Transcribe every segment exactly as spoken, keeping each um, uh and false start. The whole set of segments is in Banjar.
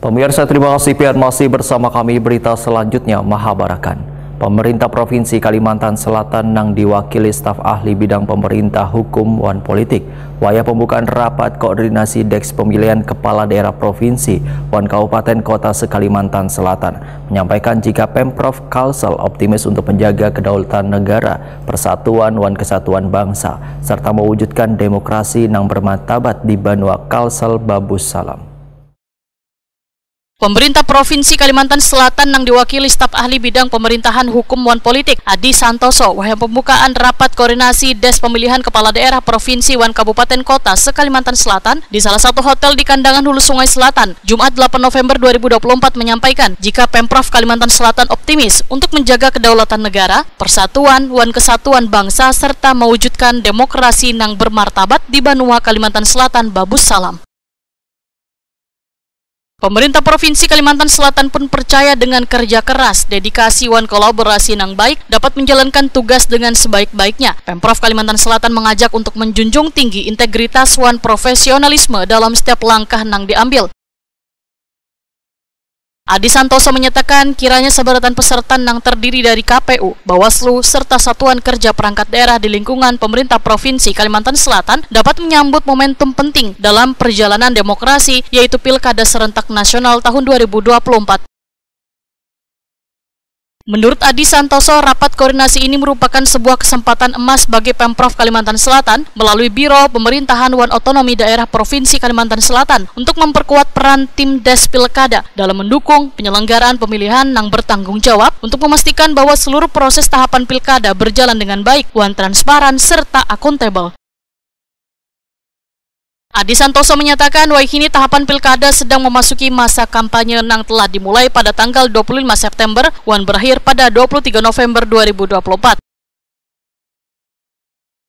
Pemirsa, terima kasih pian masih bersama kami. Berita selanjutnya, Mahabarakan. Pemerintah Provinsi Kalimantan Selatan nang diwakili staf ahli bidang pemerintah, hukum, wan politik, wayah pembukaan rapat koordinasi Deks Pemilihan Kepala Daerah Provinsi wan Kabupaten Kota se-Kalimantan Selatan, menyampaikan jika Pemprov Kalsel optimis untuk menjaga kedaulatan negara, persatuan wan kesatuan bangsa, serta mewujudkan demokrasi nang bermartabat di banua Kalsel Babussalam. Pemerintah Provinsi Kalimantan Selatan nang diwakili staf ahli bidang pemerintahan, hukum, wan politik, Adi Santoso, wayah pembukaan rapat koordinasi Des Pemilihan Kepala Daerah Provinsi wan Kabupaten Kota se-Kalimantan Selatan di salah satu hotel di Kandangan, Hulu Sungai Selatan, Jumat, delapan November dua ribu dua puluh empat, menyampaikan jika Pemprov Kalimantan Selatan optimis untuk menjaga kedaulatan negara, persatuan wan kesatuan bangsa, serta mewujudkan demokrasi nang bermartabat di banua Kalimantan Selatan Babussalam. Pemerintah Provinsi Kalimantan Selatan pun percaya dengan kerja keras, dedikasi, wan kolaborasi nang baik dapat menjalankan tugas dengan sebaik-baiknya. Pemprov Kalimantan Selatan mengajak untuk menjunjung tinggi integritas wan profesionalisme dalam setiap langkah nang diambil. Adi Santoso menyatakan, kiranya sabarataan peserta nang terdiri dari K P U, Bawaslu, serta satuan kerja perangkat daerah di lingkungan pemerintah Provinsi Kalimantan Selatan dapat menyambut momentum penting dalam perjalanan demokrasi, yaitu Pilkada Serentak Nasional tahun dua ribu dua puluh empat. Menurut Adi Santoso, rapat koordinasi ini merupakan sebuah kesempatan emas bagi Pemprov Kalimantan Selatan melalui Biro Pemerintahan wan Otonomi Daerah Provinsi Kalimantan Selatan untuk memperkuat peran tim Des Pilkada dalam mendukung penyelenggaraan pemilihan nang bertanggung jawab, untuk memastikan bahwa seluruh proses tahapan pilkada berjalan dengan baik wan transparan serta akuntabel. Adi Santoso menyatakan, wayahini tahapan pilkada sedang memasuki masa kampanye nang telah dimulai pada tanggal dua puluh lima September wan berakhir pada dua puluh tiga November dua ribu dua puluh empat.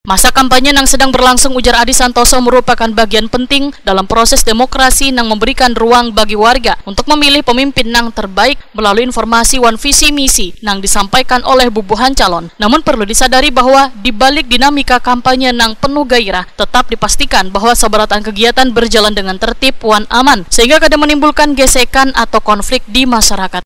Masa kampanye nang sedang berlangsung, ujar Adi Santoso, merupakan bagian penting dalam proses demokrasi nang memberikan ruang bagi warga untuk memilih pemimpin nang terbaik melalui informasi wan visi misi nang disampaikan oleh bubuhan calon. Namun, perlu disadari bahwa di balik dinamika kampanye nang penuh gairah, tetap dipastikan bahwa sabarataan kegiatan berjalan dengan tertib wan aman, sehingga kada menimbulkan gesekan atau konflik di masyarakat.